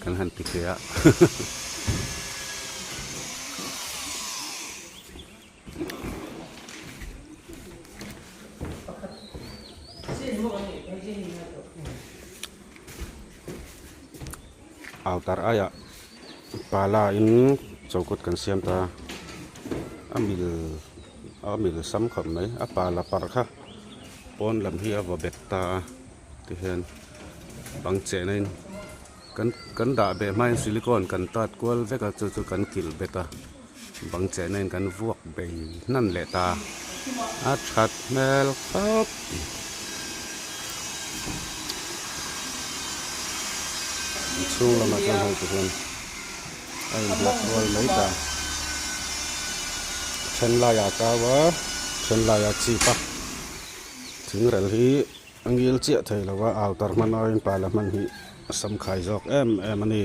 Kan han ti ve a. Altar aiah pala in chokut kan siam ta a mil a mil sam khawp mai a pala parh kha pawn lam hi a vaw bet ta a tihian bang chehna in kan kan dah beh hmain silicone kan tat kual vek a chu chu kan kilh bet a bang chehna in kan vuak bei hnan leh ta a that hmel khawp. Chhung lamah chuan hei ti hian a inbiak rual mai ta then laiah a kau a then laiah a chip a thingrel hi a ngil chiah thei lo a altar hman aiin pala hman hi a sam khai zawk em em a ni.